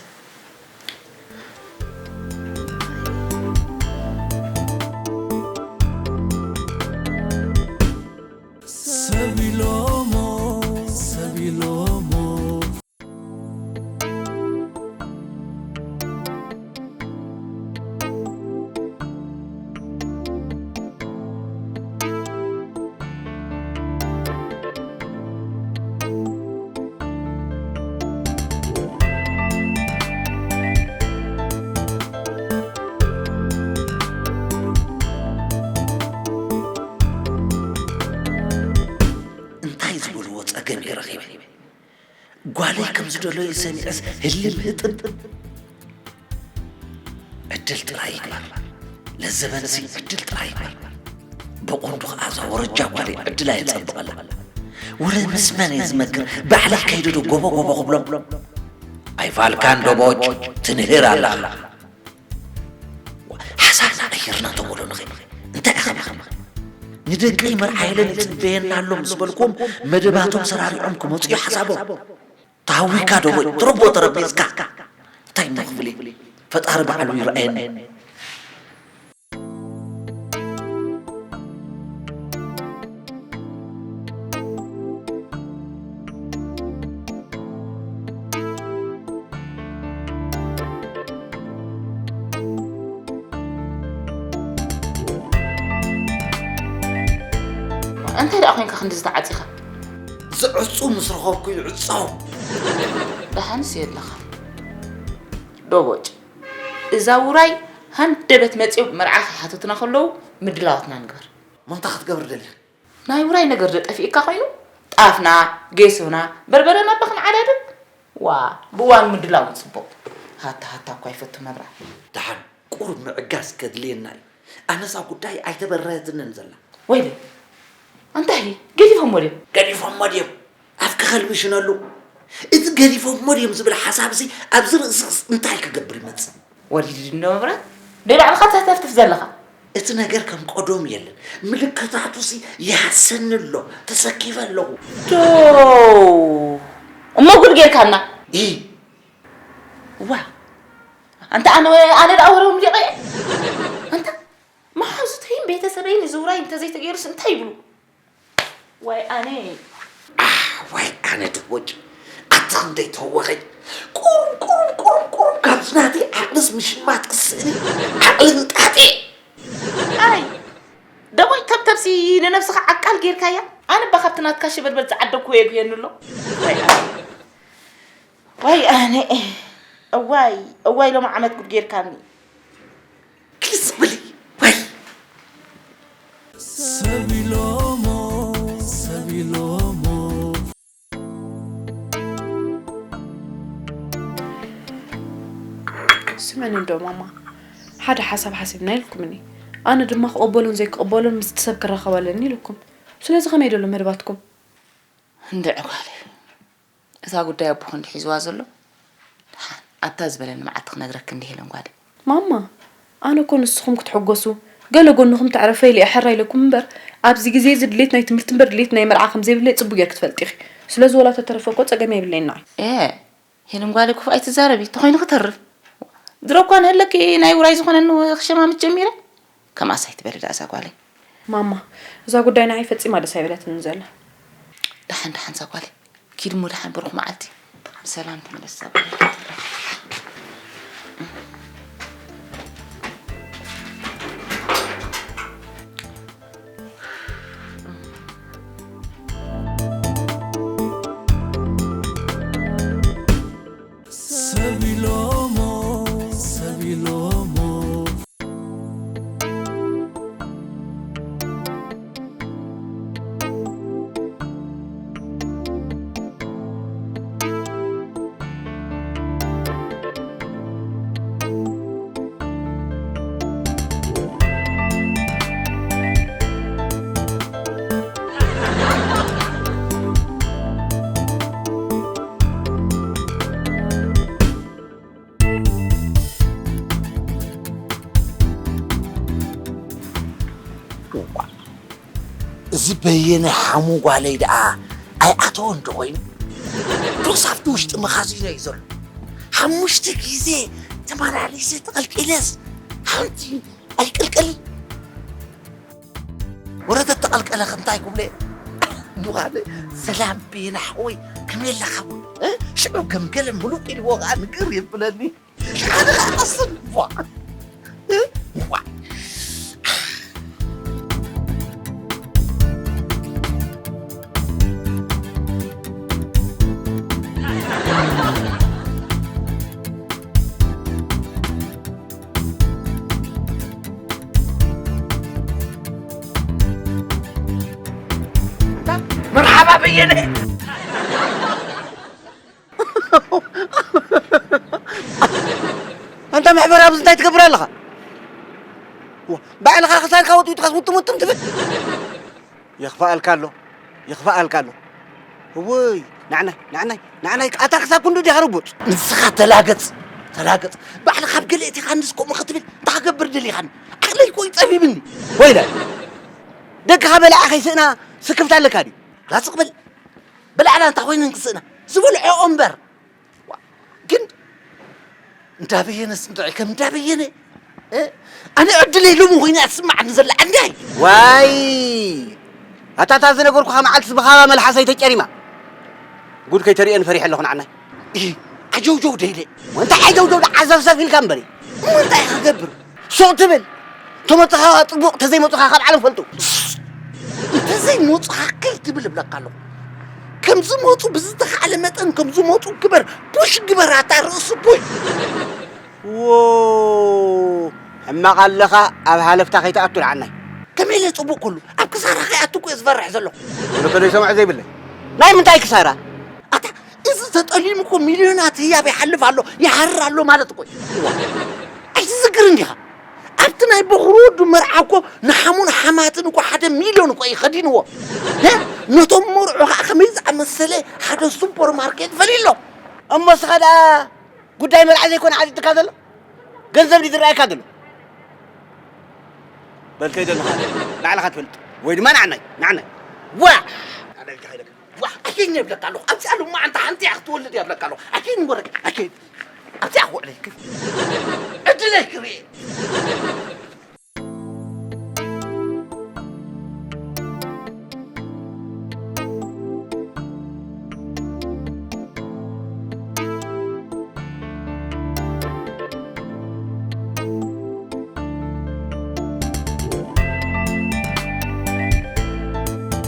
ሰብ ኢሎሞ፣ ሰብ ኢሎሞ። እንታይ ዝበልዎ ጸገም እዩ ረኺበ? ጓለይ ከም ዝደለዩ ሰሚዐስ ህልም ህጥብ። ዕድል ጥራይ ይግበር። ለዘበንሲ ዕድል ጥራይ ይግበር። ብቑንዱ ኸዓ እዛ ወረጃ ጓለይ ዕድላ የጸብቐላ። ወረ ምስ መን እየ ዝመክር? ባዕለይ ከይደ ዶ ጎቦ ጎቦ ክብሎም? ኣይፋልካን ዶቦጭ፣ ትንህር ኣለኻ። ሓሳብና ቀይርና እንተበሎ ንኽእል። እንታይ ኢኻ መኽርና? ንደቀይ መርዓ ኢለን ይጽበየና ኣሎ ምስ በልኩም፣ መደባቶም ሰራሪዖም ክመጹ እዩ ሓሳቦም። ተሃዊካ ዶ ወይ ትርቦ ተረቢጽካ? እንታይ እሞ ክብል እዩ? ፈጣሪ ባዕሉ ይርኣየኒ። እንታይ ደኣ ኮይንካ ክንዲ ዝተዓጺኻ? ዝዕጹ ምስ ረኸብኩ ይዕጸው። ደሓንስ የለኻ። ዶቦጭ፣ እዛ ውራይ ሃንደበት መጺኦም መርዓ ክሓትቱና ከለዉ ምድላዋትና ንግበር። ምንታ ክትገብር ደሊኻ? ናይ ውራይ ነገር ዶ ጠፊእካ ኮይኑ? ጣፍና፣ ጌሶና፣ በርበረና እባ ክንዓዳድግ? ዋ፣ ብእዋኑ ምድላው እዩ ጽቡቕ። ሃታ ሃታ እኳ ይፈቱ መብራት። ደሓን ቁሩብ ምዕጋስ ከድልየና እዩ። ኣነሳ ጉዳይ ኣይተበረሀትንን ዘላ። ወይለይ፣ እንታይ ገዲፎሞ ድዮም? ገዲፎሞ ድዮም? ኣፍኪ ከልቢ ሽነሉ። እቲ ገዲፎሞ ድዮም ዝብል ሓሳብሲ ኣብዚ ርእስኽስ እንታይ ክገብር ይመጽእ? ወሊድ እንዶ መብራት? ደይ ባዕልኻ ተተፍትፍ ዘለኻ? እቲ ነገር ከም ቀደሙ የለን። ምልክታቱሲ ይሃሰኒ ኣሎ። ተሰኪፈ ኣለኹ። ዶ እሞ ጉድ ጌርካና። ኢ ዋ ኣንተ ኣነ ኣነ ደኣ ወረው እንዲቀ ኣንተ መሓዙተይን ቤተሰበይን እዚ ውራይ እንተዘይተገይሩስ እንታይ ይብሉ? ዋይ ኣነ። ኣህ፣ ዋይ ኣነ ትወጭ። ኣቲ ክንደይ ተወኸይ። ቁሩብ፣ ቁሩብ፣ ቁሩብ፣ ቁሩብ ካብዚ ናተይ ዓቕልስ ምሽማት ክስእኒ። ዓቕሊ ምጣጤ። ኣይ፣ ደሞይ ተብተብሲ ንነብስኻ ዓቃል ጌርካያ። ኣነ እባ ካብቲ ናትካ ሽበድበድ ዝዓደግኩ የጉየኒ ኣሎ። ዋይ ኣነ። ዋይ ኣነ። እዋይ፣ እዋይ ሎሚ ዓመት ጉድ ጌርካኒ። ክልስ በሊ፣ ዋይ። ሰብ ኢሎሞ፣ ሰብ ኢሎሞ። ስምዕኒ እንዶ ማማ፣ ሓደ ሓሳብ ሓሲብና ኢልኩምኒ። ኣነ ድማ ክቕበሎን ዘይክቕበሎን ምስቲ ሰብ ክራኸብ ኣለኒ ኢልኩም። ስለዚ ከመይ ደሎ መደባትኩም? እንድዒ ጓለይ፣ እዛ ጉዳይ ኣቦኺ እንዲ ሒዝዋ ዘሎ፣ ደሓን ኣብታ ዝበለኒ መዓልቲ ክነግረኪ እንዲ ሄለን ጓለይ። ማማ፣ ኣነ እኮ ንስኹም ክትሕጎሱ፣ ገለ ጎንኹም ተዕረፈ ኢለ እየ ሕራ ኢለኩም እምበር፣ ኣብዚ ግዜ እዚ ድሌት ናይ ትምህርቲ እምበር ድሌት ናይ መርዓ ከም ዘይብለይ ጽቡቅ ጌርኪ ትፈልጢ ኢኺ። ስለዚ ወላ ተተረፈ እኮ ጸገም የብለይን ንዓይ። ኤ፣ ሄለን ጓለይ ክፉእ ኣይትዛረቢ፣ ተኾይኑ ክተርፍ። ድሮ እኳ ንህለኪ ናይ ውራይ ዝኾነኒ ክሸማምት ጀሚረ። ከምኣስ ኣይትበሊ ደኣ እዛ ጓለይ። ማማ፣ እዛ ጉዳይ ንዓይ ፈጺማ ደስ ኣይበለትንን ዘላ። ደሓን፣ ደሓን እዛ ጓለይ። ኪድ እሞ ደሓን ብሩኽ መዓልቲ። ብሰላም ተመለስ እዛ ጓለይ። ሰብ ኢሎሞ፣ ሰብ ኢሎሞ። እዚ በየነ ሓሙ ጓለይ ደኣ ኣይኣተወን ዶ ኮይኑ? ዶስ ኣብቲ ውሽጢ መኻዚኖ እዩ ዘሎ። ሓሙሽተ ግዜ ተመላሊሰ ተቐልቂለስ ሓንቲ ኣይቅልቀልን። ወረ ተተቐልቀለ እንታይ ክብለ? ምዃነ ሰላም በየነ ሓወይ ከመይ ኣለኻ? እ? ሽዑ ገምገለ ምሉቕ ኢልዎ ኸዓ ንግር የብለኒ። ኣነ ኸዓ ቀስን ቧ። እ? ቧ። መርሓባ በየነ። ኣንታ መሕበር ኣብዚ እንታይ ትገብር ኣለኻ? ዋ፣ ባዕልኻ ክሳድካ ወጥዊጥካስ ውጥም ውጥም ትብል? ይኽፍኣልካ ኣሎ፣ ይኽፍኣልካ ኣሎ። እውይ፣ ናዕናይ፣ ናዕናይ፣ ናዕናይ፣ ኣታ ክሳብ ክንዱ ዲኻ ርቡጽ? ንስኻ ተላገጽ፣ ተላገጽ። ባዕልኻ ኣብ ገለ እቲኻ ንስ ከምኡ ክትብል እንታይ ክገብር ደሊኻኒ? ዓቕለይ እኮ እዩ ጸቢብኒ። ወይለ፣ ደቅኻ በላዓ ከይስእና ስክፍታ ኣለካ ድዩ? ላጽቕ በል። በላዕና እንታይ ኮይነን ክስእና? ዝበልዖኦ እምበር። ዋ፣ ግን እንዳበየነስ እንታይ ከም እንዳበየነ፣ እ? ኣነ ዕድለይ ሎሚ ኮይና ትስማዓኒ ዘላ እንታይ? ዋይ! ኣታ እታ ዝነገርኩኻ መዓልትስ ብኻባ መልሓሰይ ተጨሪማ። ጉድ ከይተርእየኒ ፈሪሐ ኣለኹ ንዓናይ። እ፣ ዓጀውጀው ደይለ። ወንታ ዓጀውጀው ደዓ ዘፍዘፍ ኢልካ እምበሪ። እሞ እንታይ ክገብር? ሱቕ ትብል። ተመጽኻ ጽቡቕ፣ ተዘይመጹኻ ካብ ዓለም ፈልጡ። እንተዘይመጹኻ ክል ትብል እብለካ ኣለኹ። ከም ዝመጹ ብዝተኻእለ መጠን ከም ዝመጹ ግበር። ፑሽ ግበር ኣታ ርእሲ ፑሽ። ዎ፣ ሕማቕ ኣለኻ፣ ኣብ ሃለፍታ ከይትኣቱ ንዓናይ። ከመይ ኢለ ጽቡቕ ኩሉ? ኣብ ክሳራ ከይኣቱ እኮ እየ ዝፈርሕ ዘለኹ። ወለከ ዘይሰምዖ ዘይብለይ። ናይ ምንታይ ክሳራ? ኣታ፣ እዚ ተጠሊሙ እኮ ሚልዮናት ህያብ ይሓልፍ ኣሎ፣ ይሃርር ኣሎ ማለት እኮ እዩ። እዋ፣ ኣይትዝክርን ዲኻ? ኣብቲ ናይ በኹሪ ወዱ መርዓ እኮ ንሓሙን ሓማትን እኮ ሓደ ሚልዮን እኮ እዩ ከዲንዎ። እ? ነቶም መርዑ ኸዓ ከመይ ዝኣመሰለ ሓደ ሱፐርማርኬት ፈሊሎ። እሞ እስኻ ደኣ ጉዳይ መርዓ ዘይኮነ ዓጢጥካ ዘሎ? ገንዘብ ድዩ ዝረኣየካ ዘሎ? በል ከይደ ኣለኻ፣ ንዓኻ ትፈልጥ። ወይ ድማ ንዓናይ፣ ንዓናይ። ዋ! ንዓናይ ኢልካ ከይደካ። ዋ! ኣየኝ እብለካ ኣለኹ። ኣብዚኣ ሎማዓንቲ ሓንቲ እያ ክትወልድ እያ እብለካ ኣለኹ። ኣየኝ ወረቀ፣ ኣየኝ። ኣብዚኣ ክውዕለይ ክብል። ዕድለይ ክርኢ።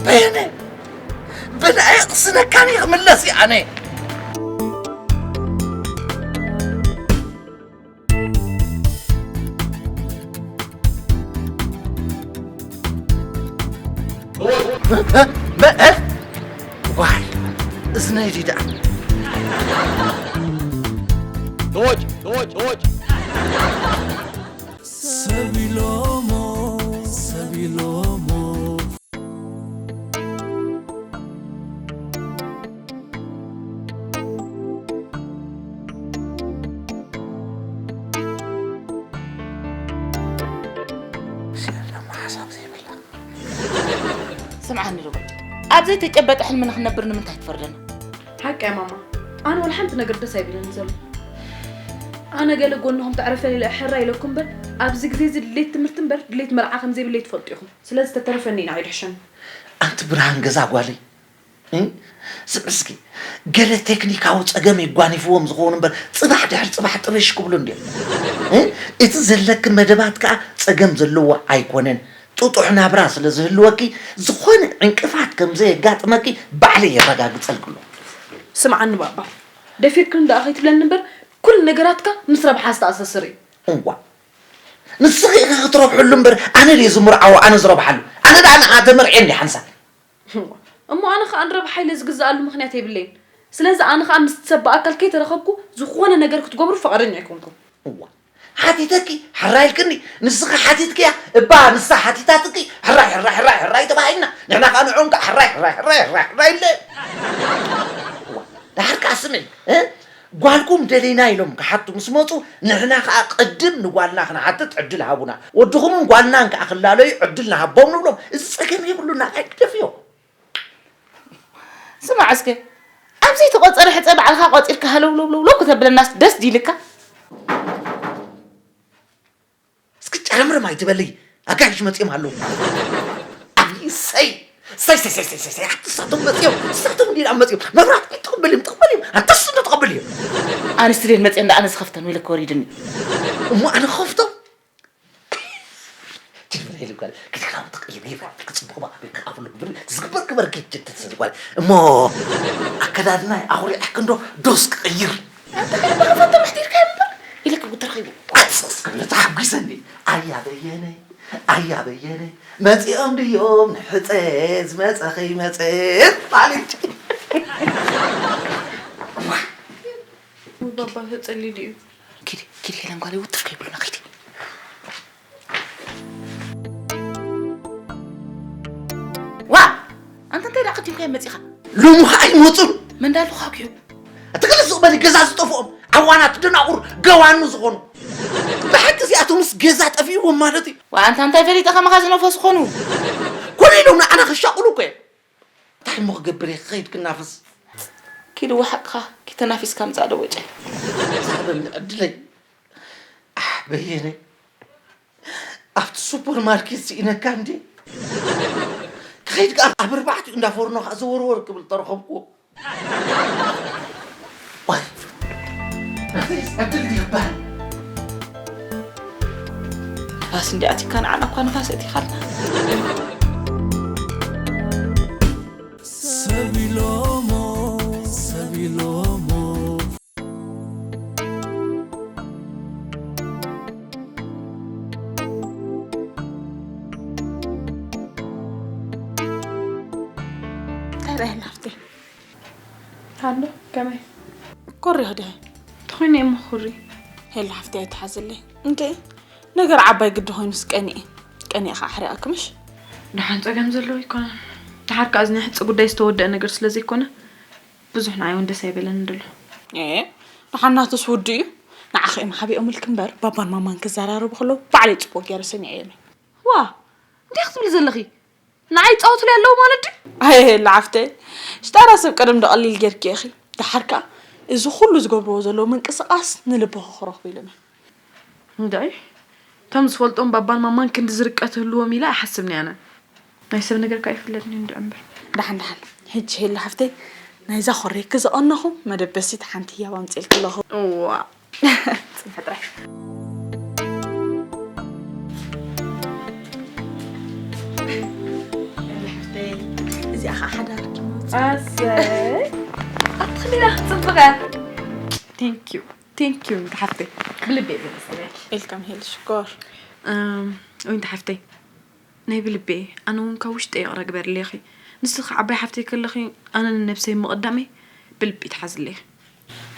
በየነ፣ በየነ፣ ኣየቕስነካን እየ ክምለስ እየ ኣነ። በ-፣ እ? ዋይ፣ እዝነይ ድዩ ደኣ? ተወጭ፣ ተወጭ፣ ተወጭ። ሰብ ኢሎሞ፣ ሰብ ኢሎሞ። ስምዓኒ ዶ፣ ኣብ ዘይተጨበጠ ሕልሚ ንኽንነብር ንምንታይ ትፈርደና? ሓቂ እያ ማማ፣ ኣነ ወላ ሓንቲ ነገር ደስ ኣይብለኒ ዘሎ። ኣነ ገለ ጎንኹም ተዕርፈ ኢለ ሕራይ ኢለኩም እምበር፣ ኣብዚ ግዜ እዚ ድሌት ትምህርቲ እምበር ድሌት መርዓ ከም ዘይብለይ ትፈልጡ ኢኹም። ስለዚ ተተረፈኒ ኢና ኣይድሕሸኒ። ኣንቲ ብርሃን ገዛ ጓለይ፣ እ? ስምዒ እስኪ፣ ገለ ቴክኒካዊ ጸገም የጓኒፍዎም ዝኸውን እምበር፣ ጽባሕ ድሕሪ ጽባሕ ጥርሽ ክብሉ እንድዮም። እ? እቲ ዘለኪ መደባት ከኣ ጸገም ዘለዎ ኣይኮነን። ጥጡሕ ናብራ ስለ ዝህልወኪ፣ ዝኾነ ዕንቅፋት ከም ዘየጋጥመኪ ባዕለይ የረጋግጸልኪ ኣለኹ። ስምዓኒ ባባ፣ ደፊርክኒ ደኣ ከይትብለኒ እምበር፣ ኩሉ ነገራትካ ምስ ረብሓ ዝተኣሳሰር እዩ። እዋ፣ ንስኺ ኢኺ ክትረብሕሉ እምበር፣ ኣነ ድየ ዝምርዓዎ፣ ኣነ ዝረብሓሉ? ኣነ ደኣ ንዓ ተመርዕየ እንድየ ሓንሳብ። እሞ ኣነ ኸኣ ንረብሓ ኢለ ዝግዝኣሉ ምኽንያት የብለይን። ስለዚ ኣነ ኸኣ ምስቲ ሰብ ብኣካል ከይተራኸብኩ ዝኾነ ነገር ክትገብሩ ፍቓደኛ ኣይኮንኩን። እዋ፣ ሓቲተኪ ሕራይ ኢልክኒ፣ ንስኺ ሓቲትክያ እባ ንሳ ሓቲታትኪ፣ ሕራይ፣ ሕራይ፣ ሕራይ፣ ሕራይ ተባሂልና፣ ንሕና ኸኣ ንዕኦም ከኣ ሕራይ፣ ሕራይ፣ ሕራይ፣ ሕራይ፣ ሕራይ ኢለ። እዋ፣ ደሓር ከኣ ስምዒ፣ እ? ጓልኩም ደሊና ኢሎም ክሓቱ ምስ መጹ፣ ንሕና ከኣ ቅድም ንጓልና ክንሓትት ዕድል ሃቡና። ወድኹምን ጓልናን ከኣ ክላለዩ ዕድል ንሃቦም ንብሎም። እዚ ጸገም የብሉን። ናባይ ግደፍዮ። ስማዕ እስከ፣ ኣብ ዘይተቖጸረ ሕጸ ባዕልኻ ቆጺርካ ሃለውለውለውለው ክተብለናስ ደስ ዲልካ? እስኪ ጨረምርም ኣይትበለይ፣ ኣጋይሽ መጺኦም ኣለዉ። ኣብይ፣ እሰይ፣ እሰይ፣ እሰይ፣ እሰይ፣ እሰይ፣ እሰይ፣ እሳቶም መጺኦም፣ እሳቶም እንዲና መጺኦም። መብራት ኣይትቕበልዮም፣ ትቕበልዮም፣ ኣንተስ እንዶ ትቕበልዮም። ኣንስቲ ደን መጺኤን ደኣ ኣነ ዝኸፍተን ወይ ለከ ወሪድኒ። እሞ ኣነ ክኸፍቶም? ትብል ኢሉ ጓል፣ ክዳናት ትቕይር፣ ይብላ፣ ክጽቡቕ በቓ፣ ቤት ክኣፍሉ ግብሪ፣ ዝግበር ግበር፣ ጌት ጀት ትሰድ ጓል። እሞ ኣከዳድናይ ኣኹሪዕክ እንዶ ዶስ ክቕይር? ኣንተ ከይበኸፈቶ መሕዲርካ እምበር፣ ኢለካ ጉድ ተረኺቡ። ኣስስ፣ ክብለ ተሓጒሰኒ። ኣያ በየነ፣ ኣያ በየነ፣ መጺኦም ድዮም ንሕጸ፣ ዝመጸ ከይመጸ ማለት። ወይ ባባ ተጸሊሉ እዩ። ኪዲ፣ ኪዲ ሄለን ጓለይ ውትፍ ከይብሉና ኪዲ። ዋ! ኣንተ እንታይ ደኣ ቀዲምካዮም መጺኻ? ሎሚ ኸኣ ይመጹን። መን ዳሉ ኻኪዩ? እቲ ክልስ ዝበሊ ገዛ ዝጠፍኦም ዓዋናት ደናቑር ገዋኑ ዝኾኑ። ብሓቂ እዚኣቶምስ ገዛ ጠፊእዎም ማለት እዩ። ዋ፣ ኣንታ እንታይ ፈሊጠ ከማኻ ዝነፈሱ ኾኑ? ኮነ ኢሎም ንዓና ከሻቕሉ እኮ እዮም። እንታይ እሞ ክገብር እየ? ክኸይድ ክናፈስ። ኪዱ ሓቅኻ፣ ኪተናፊስካ ምጻእ ዶ ወጨ? ዝሃበኒ ዕድለይ። ኣሕ፣ በየነ። ኣብቲ ሱፐርማርኬት ስኢነካ እንዴ? ክኸይድ ከኣ ኣብ ኣርባዕቲኡ እንዳ ፎርኖ ከኣ ዘወርወር ክብል ተረኸብኩዎ። ዋይ፣ ናተይስ ዕድል ይባል። ንፋስ እንዲ ኣቲካ ንዓና እኳ ንፋስ ኣቲኻልና። ሰብ ኢሎሞ፣ ሰብ ኢሎሞ። እንታይ ደኣ ናፍቲ? ሃሎ፣ ከመይ? ኮሪ ህደ። ተኾይነ እሞ ኩሪ። ሄሎ ሓፍቲ ኣይትሓዝለይ። እንከይ ነገር ዓባይ ግዲ ኮይኑስ ቀኒኤ። ቀኒኤ ከዓ ሕሪቐኪ ምሽ? ደሓን ጸገም ዘለዎ ኣይኮነን። ደሓር ከዓ እዚ ናይ ሕጽ ጉዳይ ዝተወደአ ነገር ስለ ዘይኮነ ብዙሕ ንዓይ እውን ደስ ኣይበለንን ዘሎ። ኤ፣ ደሓን ናቱስ ውዱ እዩ። ንዓኺ እዮም ሓቢኦምልኪ እምበር ባባን ማማን ክዘራረቡ ከለዉ ባዕለይ ጽቡቕ ገይረ ሰሚዐዮም እየ። ዋ፣ እንታይ ክትብሊ ዘለኺ? ንዓይ ይጻወቱለይ ኣለዉ ማለት ድዩ? ኣየ ሄሉ ሓፍተይ፣ ሽጣራ ሰብ ቀደም ዶ ቀሊል ጌርኪ ኢኺ። ደሓር ከኣ እዚ ኩሉ ዝገብርዎ ዘለዉ ምንቅስቓስ ንልብኺ ክረኽቡ ኢሎም እዮም። እንድዒ፣ እቶም ዝፈልጦም ባባን ማማን ክንዲ ዝርቀት ህልዎም ኢለ ኣይሓስብን እየ ኣነ። ናይ ሰብ ነገር ከኣ ይፍለጥኒ እንድዒ እምበር። ደሓን ደሓን፣ ሕጂ ሄሉ ሓፍተይ፣ ናይዛ ኮሬኪ ዝቐነኹ መደበሲት ሓንቲ ህያብ ኣምጺእልኪ ኣለኹ። እዋ። ጽንሒ ጥራይ። እዚኣ ኸዓ ሓዳርኪ መውጽእ። ኣሰይ። ኣትኽሊላ ጽቡቕ እያ። Thank you። Thank you፣ እንተ ሓፍተይ። ብልቢ እየ ዘመስግነኪ። Welcome ሄሉ ሽኮር። እም፣ ወይ እንተ ሓፍተይ። ናይ ብልቢ እየ። ኣነ እውን ካብ ውሽጠይ ይቕረ ግበርለይ ኢኺ። ንስኺ ዓባይ ሓፍተይ ከለኺ ኣነ ንነብሰይ ምቕዳመይ ብልቢ ትሓዝለይ ኢኺ።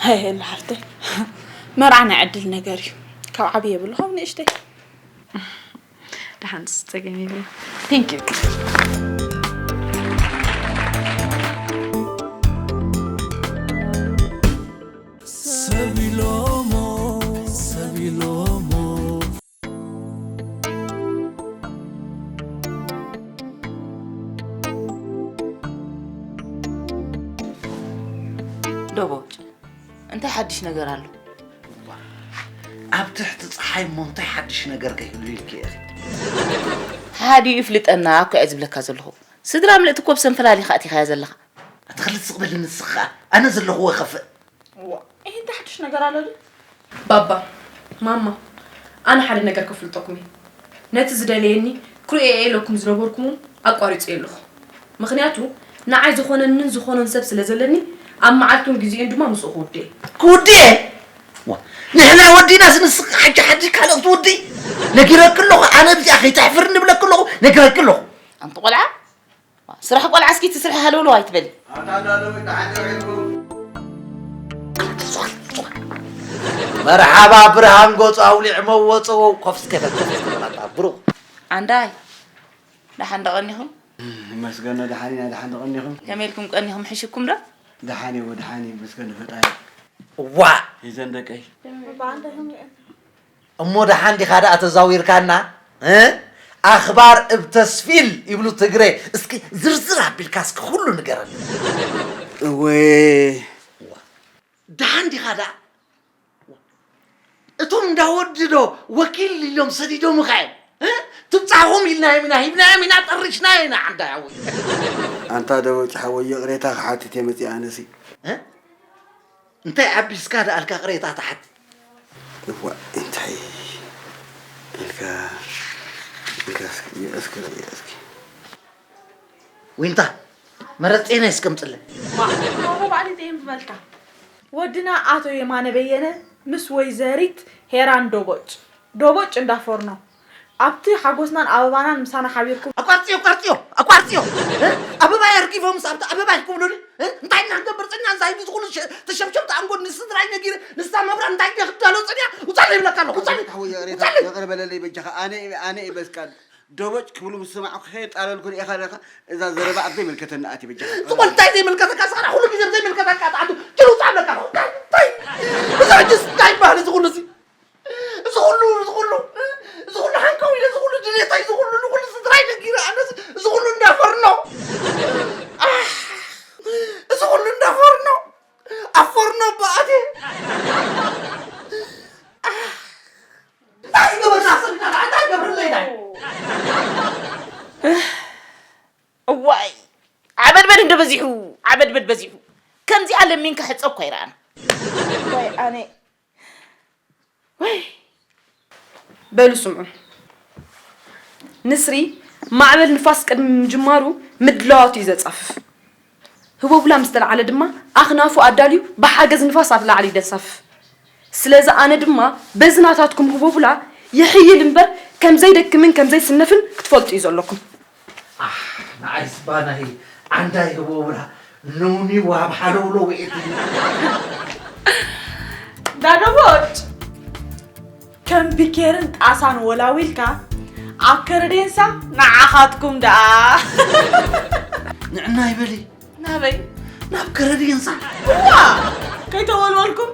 ሃይ ሄሉ ሓፍተይ፣ መርዓ ናይ ዕድል ነገር እዩ። ካብ ዓብዪ የብሉ፣ ካብ ንእሽተይ። ደሓንስ ጸገም የብሉ። Thank you። ሰብ ኢሎሞ፣ ሰብ ኢሎሞ። ዶቦጭ፣ እንታይ ሓድሽ ነገር ኣሎ? ኣብ ትሕቲ ጸሓይ እሞ እንታይ ሓድሽ ነገር ከይህሉ ኢልኪ ኢኺ? ሓዲኡ ይፍልጠና እኮ እየ ዝብለካ ዘለኹ። ስድራ ምልእቲ እኮ ብሰንፈላሊኻ ኣቲኻያ ዘለኻ። ኣቲ ክልተ ስቕ በሊ ንስኻ፣ ኣነ ዘለኹዎ ይኸፍእ። እዋ፣ ይሄ እንታይ ሓድሽ ነገር ኣሎ ድዩ? ባባ፣ ማማ፣ ኣነ ሓደ ነገር ከፍልጠኩም እየ። ነቲ ዝደለየኒ ክርእዮ እየ ኢለኩም ዝነበርኩም እውን ኣቋሪጸ ኣለኹ። ምኽንያቱ፣ ንዓይ ዝኾነንን ዝኾኖን ሰብ ስለ ዘለኒ፣ ኣብ መዓልቱን ግዜኡን ድማ ምስኡ ክውድእ እየ። ክውድእ እየ? ዋ፣ ንሕና ወዲናስ ንስኺ ሓጂ ሓጂ ካልእ ክትውድኢ? ነጊረኪ ኣለኹ፣ ኣነ ኣብዚኣ ከይተሕፍርኒ እብለኪ ኣለኹ፣ ነጊረኪ ኣለኹ። ኣንቲ ቆልዓ፣ ስራሕ ቆልዓ እስኪ ትስርሒ ሃለውለው ኣይትበሊ። ኣታ ዳለወይ ደሓን ዶ ዒልኩም? መርሓባ ብርሃን ገጹ ኣውሊዕ መወጸዎ ኮፍ እስከ በል፣ ኮፍ እስከ በል ኣታ ብሩኽ። ኣንዳይ፣ ደሓን ዶ ቀኒኹም? ይመስገን ደሓን ኢና፣ ደሓን ዶ ቀኒኹም? ከመይ ኢልኩም ቀኒኹም? ሕሽኩም ዶ? ደሓን እየ፣ ደሓን እየ፣ ይመስገን ፈጣሪ። እዋ! ሒዘን ደቀይ። እሞ ደሓን ዲኻ ደኣ ተዛዊርካና? እ? ኣኽባር እብ ተስፊል ይብሉ ትግረ። እስኪ ዝርዝር ኣቢልካ እስኪ ኩሉ ንገረኒ። እወ። ደሓን ዲኻ ደኣ? እቶም እንዳ ወዲ ዶ ወኪል ኢሎም ሰዲዶምኻ እዮም? እ? ትብጻኹም ኢልናዮም ኢና፣ ሂብናዮም ኢና፣ ጠሪሽናዮ ኢና፣ ዓንዳ ሓወይ። ኣንታ ደቦጭ ሓወይ፣ ይቕሬታ ክሓትት እየ መጺኣ ኣነሲ። እ? እንታይ ዓቢስካ ደኣልካ ቅሬታ ትሓት? እዋ፣ እንታይ ኢልካ፣ ኢልካ እስኪ፣ እስኪ፣ እስኪ። ዊንታ፣ መረጼና የስቀምጥለ። ማ፣ ባዕሉ ባዕሉ እንታይ እዮም ዝበልካ? ወድና ኣቶ የማነ በየነ ምስ ወይዘሪት ሄራን ዶቦጭ፣ ዶቦጭ እንዳፎርኖ፣ ኣብቲ ሓጎስናን ኣበባናን ምሳና ሓቢርኩም ኣቋርጽዮ፣ ኣቋርጽዮ፣ ኣቋርጽዮ። እ? ኣበባ የርጊፎምስ ኣብቲ ኣበባ ይክብሉኒ? እ? እንታይ ኢና ክንገብር ጽኒና? እንታይ እዚ ኩሉ ሸ-፣ ተሸብሸብቲ ኣንጎል ንስድራይ ነጊረ፣ ንሳ መብራ እንታይ ድያ ክዳሎ ጽኒያ? ውጻለይ ይብለካ ኣለኹ፣ ውጻለይ። ኣታ ሓወይ፣ ይቕሬታ፣ ውጻለይ። ይቕረ በለለይ በጃኻ። ኣነ፣ ኣነ እየ በስቃል። ዶቦጭ ክብሉ ምስ ሰማዕኩ ከየጣለልኩ ርኢኻ ኣለኻ። እዛ ዘረባ ኣብ ዘይምልከተኒ ኣትዩ በጃኻ። ዝኾነ እንታይ ዘይምልከተካ? ስኻ ኩሉ ግዜ ዘይምልከተካ ትኣቱ። ጭር ውጻእ ኣለካ። እንታይ፣ እንታይ? እዚ ሕጅስ እንታይ ይበሃል እዚ ኩሉ እዚ? እዚ ኩሉ፣ እዚ ኩሉ፣ እዚ ኩሉ ሓንካው ኢለ፣ እዚ ኩሉ ድሌታይ፣ እዚ ኩሉ፣ ንኩሉ ስድራይ ነጊረ፣ ኣነስ እዚ ኩሉ እንዳፈርኖ። ኣሕ! እዚ ኩሉ እንዳፈርኖ። ኣብ ፈርኖ በኣቴ። ኣሕ! እንታይ ይገበርና ሰብ ኢና? እንታይ ይገብርለይ ናይ? እዋይ! ዓበድበድ እንደ በዚሑ፣ ዓበድበድ በዚሑ። ከምዚኣ ለሚንካ ሕጸ እኮ ኣይረኣና። ዋይ ኣነ። ወይ! በሉ ስምዑ። ንስሪ ማዕበል ንፋስ ቅድሚ ምጅማሩ ምድላዋቱ እዩ ዘጻፍፍ። ህቦብላ ምስ ተለዓለ ድማ ኣኽናፉ ኣዳልዩ ብሓገዝ ንፋስ ኣብ ላዕሊ ይደንሳፍፍ። ስለዚ ኣነ ድማ በዚ ናታትኩም ህቦብላ ይሕይል እምበር ከም ዘይደክምን ከም ዘይስነፍን ክትፈልጡ እዩ ዘለኩም። ኣሕ፣ ንዓይስ ባናይ ዓንዳይ ህቦብላ ኖኒ ዋብ ሓለውሎ ውዒት እዩ። ዳዶቦጭ፣ ከም ቢኬርን ጣሳን ወላዊልካ ኣብ ከረዴንሳ ንዓኻትኩም ደኣ። ንዕና ይበሊ። ናበይ? ናብ ከረዴንሳ። እዋ! ከይተወልወልኩም